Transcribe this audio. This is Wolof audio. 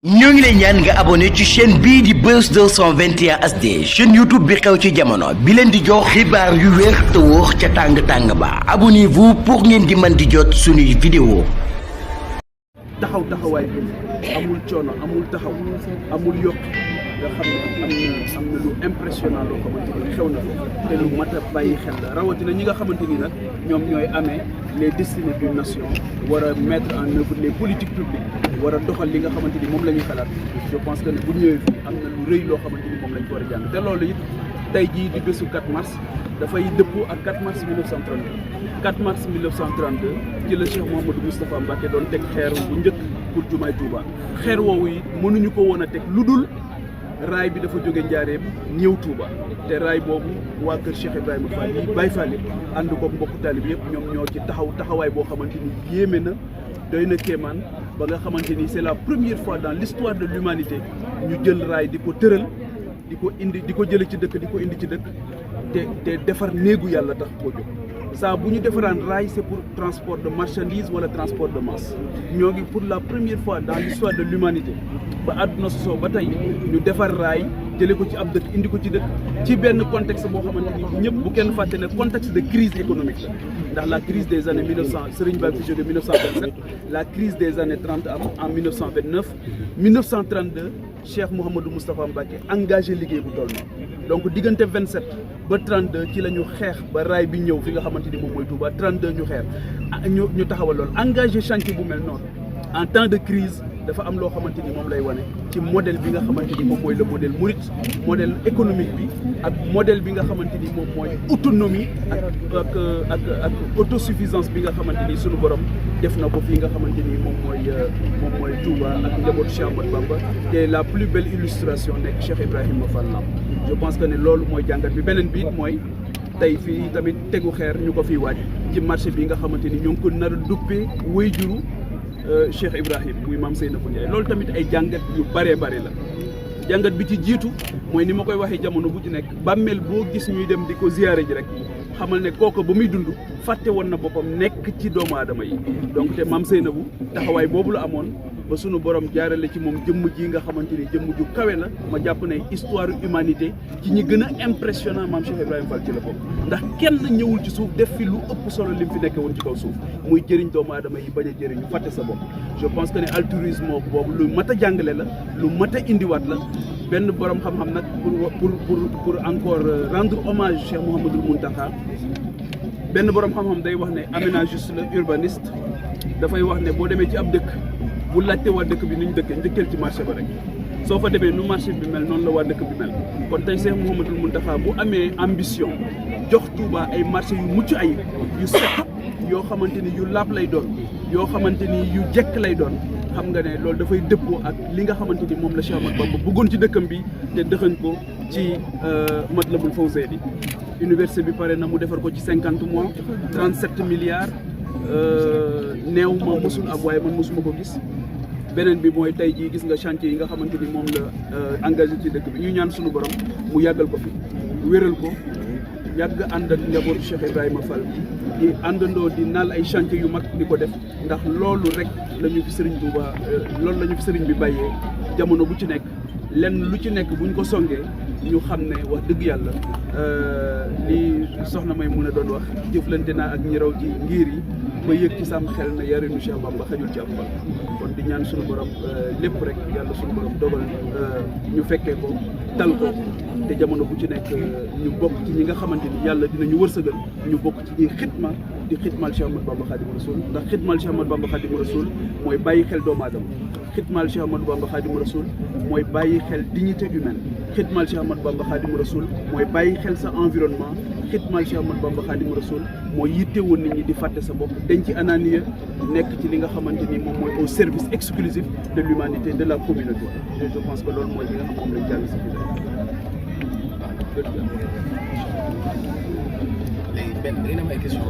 ñoo ngi lay ñaan nga abonné ci chaîne bii di Buzz 221 HD chaîne YouTube bi xew ci jamono bi leen di jox xibaar yu wér te wóor ca tàng-tàng ba abonnez-vous pour ngeen di mën di jot suñuy vidéo taxawaay bi amul coono amul taxaw amul yokk nga xam ne am na lu impressionnant loo xamante ni xew na te lu mat a bàyyi xel la rawatina ñi nga xamante ni nag ñoom ñooy amee les destinées d'une nation war a mettre en œuvre les politiques publiques war a doxal li nga xamante ni moom la ñuy xalaat je pense que ne bu ñëwee fii am na lu rëy loo xamante ni moom lañ ko war a jàng te loolu it tey jii di bésu 4 mars dafay dëppoo ak 4 mars 1932 4 mars 1932 ci la Cheikh Mouhamadou Moustapha Mbacké doon teg xeer bu njëkk pour jumaay Touba xeer woowu it mënuñu ko woon a teg lu dul raay bi dafa jóge Njaareem ñëw Touba te raay boobu waa kër Cheikh Ibrahima Fall yi Baye Fall ànd ko mbokku taalib yëpp ñoom ñoo ci taxawaay boo xamante ni yéeme na doy na kéemaan ba nga xamante ni c'est la première fois dans l'histoire de l'humanité ñu jël raay di ko tëral di ko indi di ko jële ci dëkk di ko indi ci dëkk te defar néegu yàlla tax koo jóg saa bu ñu defaraan raay c'est pour transport de marchandises wala transport de masse ñoo ngi pour la première fois dans l'histoire de l'humanité ba àdduna sosoo ba tey ñu defar raay jële ko ci ab dëkk indi ko ci dëkk ci benn contexte boo xamante ni ñëpp bu kenn fàtte ne contexte de crise économique la ndax la crise des années 1900 Serigne Ba fi jóge 1927 la crise des années 30 am en 1929 1932 Cheikh Mouhamadou Moustapha Mbacké engagé liggéey bu toll noonu donc diggante 27 ba 32 ci la ñu xeex ba raay bi ñëw fi nga xamante ni moom mooy Touba 32 ñu xeex ñu taxawal loolu engagé chantier bu mel noonu en temps de crise dafa am loo xamante ni moom lay wane ci modèle bi nga xamante ni moom mooy le modèle mouride modèle économique bi ak modèle bi nga xamante ni moom mooy autonomie ak autosuffisance bi nga xamante ni sunu borom def na ko fii nga xamante ni moom mooy Touba ak njabootu Cheikh Ahmadou Bamba te la plus belle illustration nekk Cheikh Ibrahima Fall Lamp je pense que ne loolu mooy jàngat bi beneen bi mooy tey fii tamit tegu xeer ñu ko fiy waaj ci marché bi nga xamante ni ñoo ngi ko nar a duppee wayjuru Cheikh Ibrahim muy maam Seynabou Ndiaye loolu tamit ay jàngat yu bëree bëri la jàngat bi ci jiitu mooy ni ma koy waxee jamono bu ci nekk bàmmeel boo gis ñuy dem di ko ziyaare ji rek xamal ne kooku ba muy dund fàtte woon na boppam nekk ci doomu aadama yi donc te maam Seynabou taxawaay boobu la amoon ba sunu borom jaarale ci moom jëmm ji nga xamante ni jëmm ju kawe la ma jàpp ne histoire humanité ci ñi gën a impressionnant maam Cheikh Ibrahima Fall ci la bokk ndax kenn ñëwul ci suuf def fi lu ëpp solo lim fi nekkee woon ci kaw suuf muy jëriñ doomu aadama yi bañ a jëriñu fàtte sa bopp je pense que ne altruisme boobu lu mat a jàngale la lu mat a indiwaat la benn borom xam-xam nag pour encore rendre hommage Cheikh Mouhamadoul Mountakha benn borom xam-xam day wax ne aménagiste la urbaniste dafay wax ne boo demee ci ab dëkk bu laajte waa dëkk bi ni ñu dëkkee njëkkeel ci marché ba rek soo fa demee nu marché bi mel noonu la waa dëkk bi mel kon tey Cheikh Mouhamadoul Mountakha bu amee ambition jox Touba ay marché yu mucc ayib yu set yoo xamante ni yu laab lay doon yoo xamante ni yu jekk lay doon xam nga ne loolu dafay dëppoo ak li nga xamante ni moom la Cheikh Ahmadou Bamba bëggoon ci dëkkam bi te dëxañ ko ci Matlabul Fawzeyni université bi pare na mu defar ko ci 50 mois 37 milliards neew ma mosul ab waaye man mosuma ko gis beneen bi mooy tey jii gis nga chantier yi nga xamante ni moom la engagé ci dëkk bi ñu ñaan suñu borom mu yàggal ko fi wéral ko yàgg ànd ak njabootu Cheikh Ibrahima Fall di àndandoo di naal ay chantier yu mag di ko def ndax loolu rek la ñu fi Serigne Touba loolu la ñu fi Serigne bi bàyyee jamono bu ci nekk lenn lu ci nekk buñ ko songee ñu xam ne wax dëgg yàlla li soxna may mun a doon wax jëflante naa ak ñi raw ci ngir yi ba yëg ci sam xel na yarinu Cheikh Bamba xajul ci ab xol kon di ñaan suñu borom lépp rek yàlla suñu borom dogal ñu fekkee ko tal ko te jamono bu ci nekk ñu bokk ci ñi nga xamante ni yàlla dinañu wërsëgal ñu bokk ci ñi xitma di xitmal Cheikh Ahmadou Bamba Khadimou Rassoul ndax xitmal Cheikh Ahmadou Bamba Khadimou Rassoul mooy bàyyi xel doomu aadama xitmal Cheikh Ahmadou Bamba Khadimou Rassoul mooy bàyyi xel dignité humaine xitmal Cheikh Ahmadou Bamba Khadimou Rassoul mooy bàyyi xel sa environnement xitmal Cheikh Ahmadou Bamba Khadimou Rassoul mooy yitte woon nit ñi di fàtte sa bopp denc ananiya nekk ci li nga xamante ni moom mooy au service exclusif de l'humanité de la communauté et je pense que loolu mooy li nga xam moom lañ jàng si biir léegi benn da ngeen am ay question